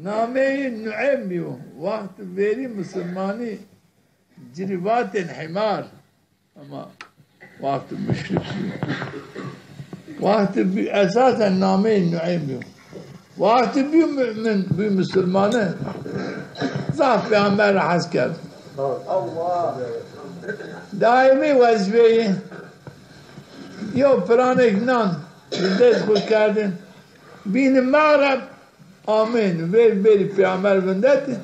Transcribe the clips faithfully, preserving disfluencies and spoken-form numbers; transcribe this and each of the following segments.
Nameyê Nueym bîyo. Waxt verî misilmanî ci rî vatên himar. Ama waxt muşrik bîyo. Waxt bî, esasen nameyê Nueym bîyo. Waxt bîyo mumin, bîyo misilmani, zaf peyxamber ra hes kerd. Daîmî wezîfeyî yew piranêk nan bi dest xwu kerdin. Bîni mexreb amên, ver berî peyxamber vindetî.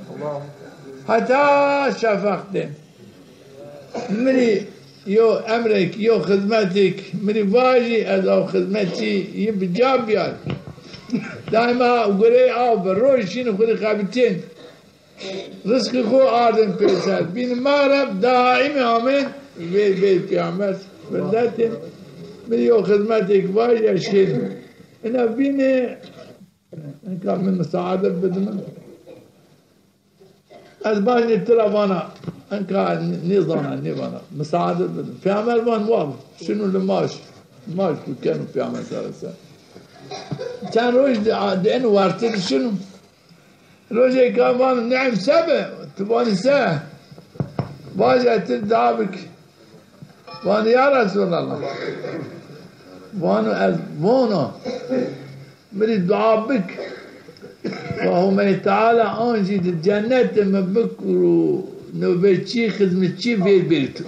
Heta şefeq dên. Mi rî yew emrêk, yew xizmetêk mi rî vajî, ez aw xizmetçî yi bi ca biyar. Daîma gureyê aw bi, roj şîni xwu rî xebitên. Rizqî xwu ardin pêser. Bîn mexreb daîmî amên, vey, vey peyxamber vindetî. Mi yew xizmetêk vajî, ez şêrî. Ina bînî, inka mi misaade bidin. Ez bajnê tira vana, inka nêzana, nêvana. Misaade bidin. Peyxamber van wa, şinu limaj. Limaj ku kenu peyxamber sallallahu aleyhi ve sellem. Çend roj di, di eno wertî di şinu. Rojêka vano, Nueym, se bi? Ti vanî se? Vaje ti dua bik. Vano, ya Resulallah. Vano, ez vona. Mi rî dua bik. Wa Homey Teala ancî di cennetê mi bikiro nobetçî, xizmetçî vêr bêrî tu.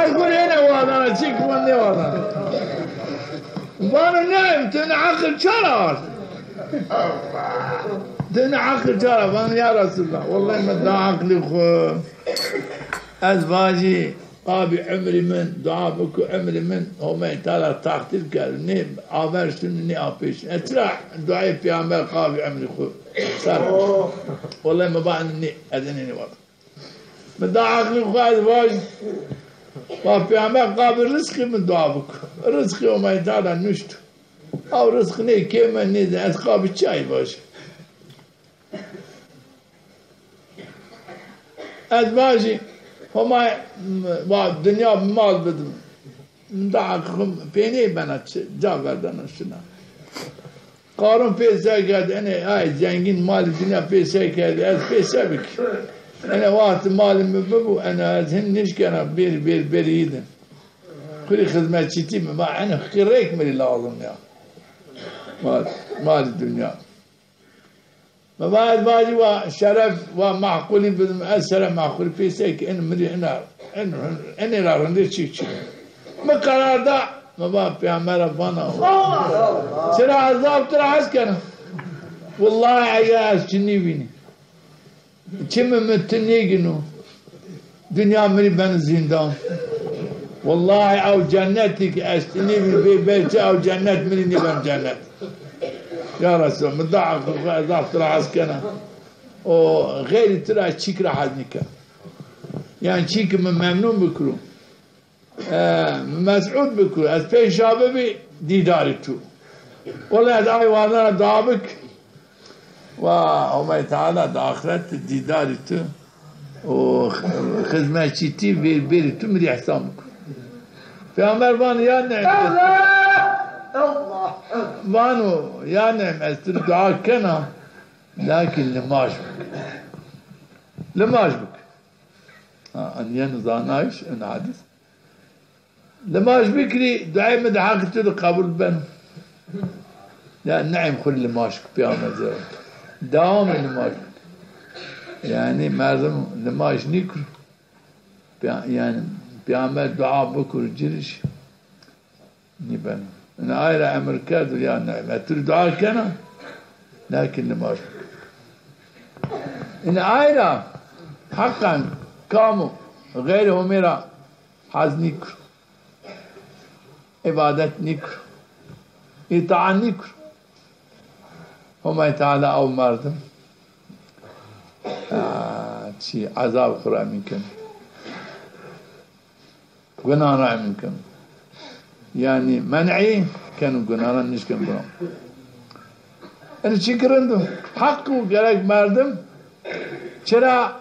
Ez xwu rê nêwadana, çik xwu nêwadana. Vano, Nueym, ti ina eqil ça ra ard? Ti ina eqil ça ra? Vano, ya Resulallah, wellahî mi da eqlî xwu. Ez vajî, qabî umrî min, dua biko umrî min, Homey Teala teqdîr kerd. Nê aver şin, nê apê şin. Ez çira duayê peyxamber qabî umrî xwu ser. Wellahî mi va nê, ez enê nêwada. Mi da eqlî xwu ez vaj, va peyxamber qabî rizqî mi dua bik. Rizqî Homay Teala nuşt. Aw rizq nê kêm e, nê de ez qabî çi ay vaj. Ez vajî, Homay, va dinya bi mal bidim. Mi da eqlî xwu pênî bena çi, ca verdena şina. Qarûn pê se kerd, enê ay zengîn malî dinya pê se kerdî, ez pê se bik. Enê wextî malî mi bibo, enê ez hin nişkena bêrî, bêrî, bêrî yi de. Xwu rî xizmetçîtî mi va, enê qirêk mi rî lazim ya. Mal, malî dinya. Mi va ez vajî wa şeref wa meqûlî bidim, ez şeref meqûlî pê se kî, en mi rî ina, en, enê ra rindê çîk çîk. Mi qerar da, mi va peyxamber ra vana. Çira ez zaf tira hes kena. Wellahî eger ez ti nêvînî, çimê mi ti nêgino, dinya mi rî beno zîndan. Wellahî ew cennetî ki ez ti nêvînî, bê, bê ti ew cennet mi rî nêbeno cennet. Ya Resulallah, mi da eqlî xwu, ez zaf tira hes kena. O xeyrî tira çîk ra hes nîkena. Yanî çîk mi memnun bikiro. E, mesûd bikû, ez pê şa bibî dîdarî tu. Wele ez ay wazena dua bik. Wa Homay Teala di axiret de dîdarî tu û xizmetçîtî vêr bêrî tu mi rî îhsan bikû. Peyxamber vano, ya Nueym, vano, ya Nueym, ez tu rî dua kena, lakin limaj bik. Limaj bik. Ha, en yeno zanayîş, en hadîs. Limaj bikirî, duayê mi di heqî tu di qebul beno. Ya Nueym xwu limaj ki peyxamber zewar. Dewamê limaj bik. Yanî merdim limaj nîkir. Peya-, yanî peyxamber dua bikir ci rî şî. Nîbeno. Ina ay ra emir kerdo, ya Nueym, ez tu rî dua kena, lakin limaj bik. Ina ay ra heqen kamo xeyrê Homê ra hez nîkir, îbadet nîkir, îtaat nîkir, Homay Teala ew merdim, a, çi ezab xwu ra emîn keno. Gunan ra emîn keno. Yanî men'î keno, gunan ra nişkeno gunan. Enî çî ki rind o. Heq o, gerek merdim. Çira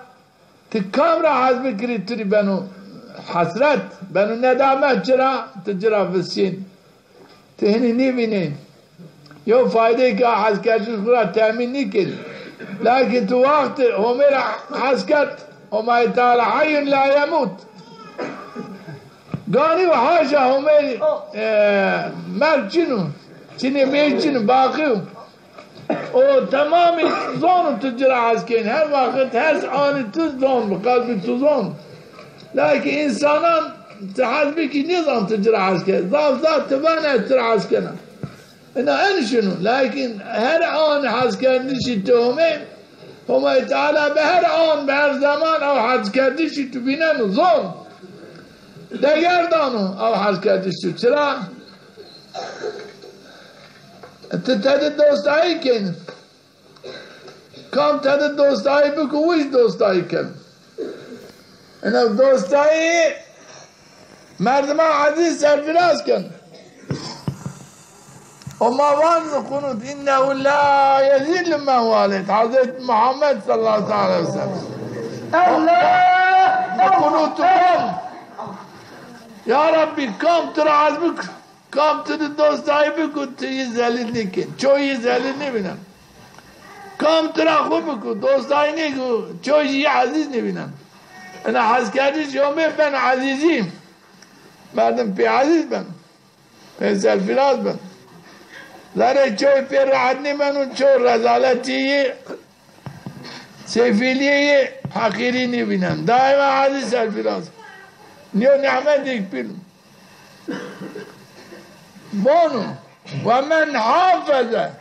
ti kam ra hez bikirî, tu rî beno hesret, beno nedamet, çira ti ci ra visîn. Ti hinî nêvînên. Yew faydeyê ke hes kerdiş xwu ra temîn nîkenî. Lakin tu wextê Homê ra hes kerd, Homay Teala heyyun la yemût. Ganî û haşa Homê, e, merg çin o. Çinê mêj çin o, baqî yo. O temamî zon o tu ci ra hes kenî. Her wext, her anî tu zon bi, qelbî tu zon. Lakin însanan ti hes bikî nêzan tu ci ra hes kenî. Zaf zaf ti vanê ez ci ra hes kena. Ina en şino. Lakin her an heskerdişî tu Homê, Homay Teala bi her an, bi her zeman ew heskerdişî tu vîneno zon. Deger dano ew heskerdişî tu. Çira? Ti tede dostayî kenî. Kam tede dostayî biko, wij dostayî ken. Ina dostayî merdima ezîz serfiraz ken. O ma van qunut, innehu la yezîllu men waleyt. Hazreti Muhammed sallallahu aleyhi ve sellem. Allah! Qunut van. Ya Rabbi, kam tu ra ez bik. Kam tu di dostayî biko, tu yî zelîl nîkên. Ço yî zelîl nîvînen. Kam tu ra xwu biko, dostayî nîko, ço yî ezîz nîvînen. Ina heskerdişî Homê ben ezîzî. Merdim pê ezîz ben. Pê serfiraz ben. Zerê çoy pê rehet nîmeno, ço rezaletî yî, sefîlîyê yî, heqîrî nîvînen. Daîma ezîz serfiraz. Nîyo nîmetêk pîl. Vano, "Ve men hafeze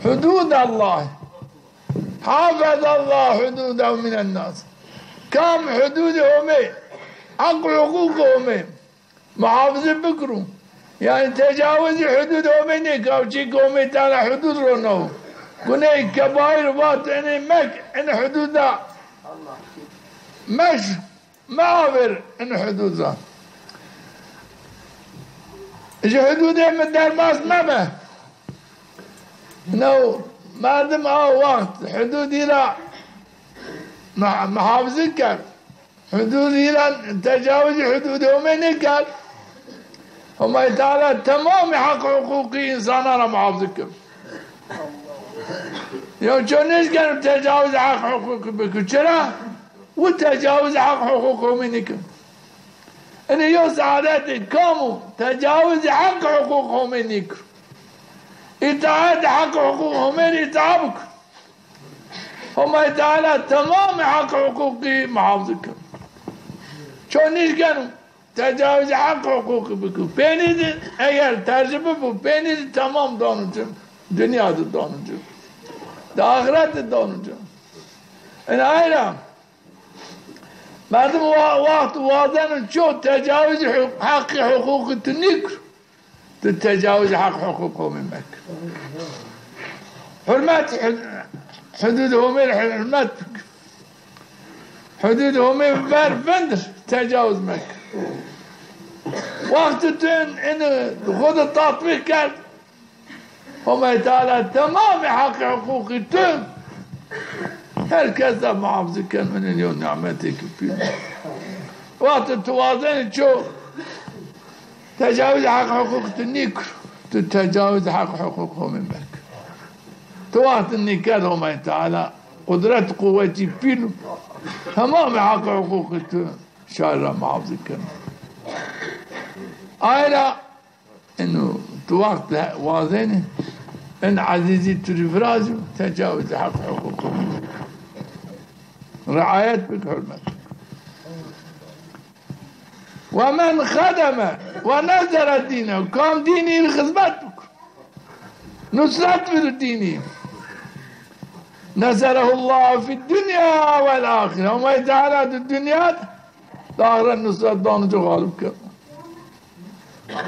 hududallah, hafezallahu hududehu minen nas." Kam hududê Homê, heq û huqûqê Homê muhafize bikiro, yanî tecawuzî hududê Homê nêka, çî ke Homê Teala hudud ronawo. Guneyê kebaîr vat, enê mek, enê hududa meş. Meavêr in hudud ra. Ji hududê mi derbas mebe. No merdim a wext hududî ra muha-, muhafizî kerd. Hududî ra tecawuzî hududê Homê nêkerd. Homay Teala temamê heq û huqûqî însanan ra muhafizî kerd. Yo ço nêşkeno tecawuzê heq û huqûqî bikir. Çira? Wi tecawuzê heq huqûq Homê nîkir. Inê yo seadetê kam o tecawuzê heq huqûq Homê nîkir. Îtaetê heq huqûq Homê rê îtaet bikir. Homay Teala temamê heq huqûqî muhafizî kir. Ço nîşkeno tecawuzê heq huqûqî bikir. Pênî di eger tercî bibo, pênî di temam dano ci. Dinya di dano ci. Di axiret di dano ci. Ina ay ra merdim wa-, wext wazeno ço tecawuzê hu-, heqî huqûqî tu nîkir, tu tecawuzê heq huqûq Homê mekir. Hurmet, hu-, hududê Homê rê hurmet bikir. Hududê Homê ver vindir, tecawuz mekir. Wextê tu in, in xwu de tatbîq kerd, Homay Teala temamê heqî huqûqî tu her kes de muhafizî keno, inê yo nîmetêkî pîl. Wextê tu wazenî ço tecawuzê heq huqûqî tu nîkir, tu tecawuzê heq huqûq Homê mekir. Tu wextê nîkerd Homay Teala qudret quwetî pîl o, temamê heq huqûqî tu şarî ra muhafizî keno. Ay ra Ino tu wext wazenî, in ezîzî tu rê virazîyo, tecawuzê heq huqûq. Riayet bik, hurmet. Ve men xedeme ve nesere dînehu. Kam dînî rê xizmet bik, nusret bid dînî. Neserehullahu fid dunya vel axire. Homay Teala di dinya de, di axiret nusret dano ci, xalib keno.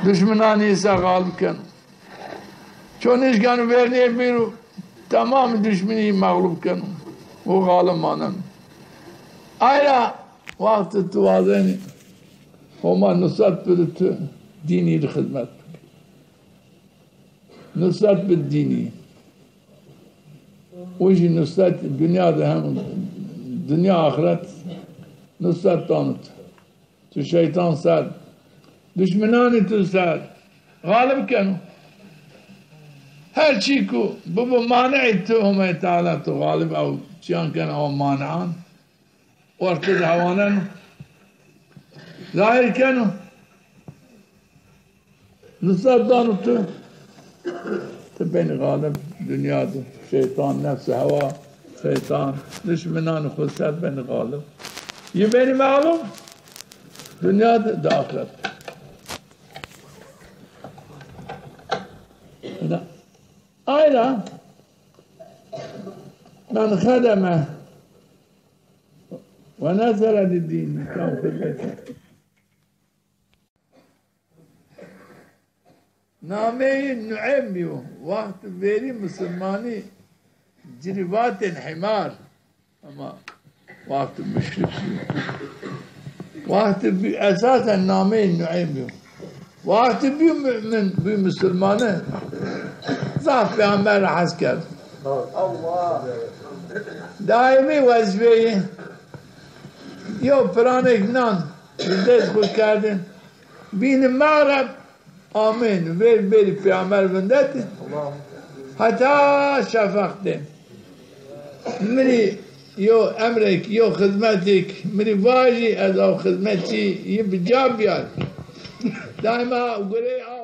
Duşminanî se xalib keno. Ço nêşkeno vernîyê bîro, temamê duşminî mexlub keno. O xalib maneno. Ay ra wextê tu wazenî Homa nusret bido tu dînî rê xizmet bikî. Nusret bid dînî. O jî nusret dinya de hem dinya axiret nusret dano tu. Tu şeytan ser, duşminanê tu ser xalib keno. Her çî ku bibo mani'î tu, Homay Teala tu xalib ew çîyan keno, ew mani'an orte de hewaneno, zahir keno. Nusret dano tu, tu benî xalib dinya de. Şeytan, nefs, hewa, şeytan, dişminan xu ser benî xalib. Yi benî mexlub dinya de, di axiret de. Ayra men xedeme ve nesere li dîn, tam xidmeti. Nameyê Nueym bîyo. Waxt verî misilmanî ci rî vatên himar. Ama waxt muşrik bîyo. Waxt bî, esasen nameyê Nueym bîyo. Waxt bîyo mu'min, bîyo misilmane. Zaf peyxamber ra hes kerd. Daîmî wezîfeyî yo piranêk nan bi dest xwu kerdin. Bîni mexreb amên, ver berî peyxamber vindetî. Heta şefeq de. Mi rî yo emrêk, yo xizmetêk mi rî vajî, ez ew xizmetçî yi bi ca biyar. Daîma gureyê a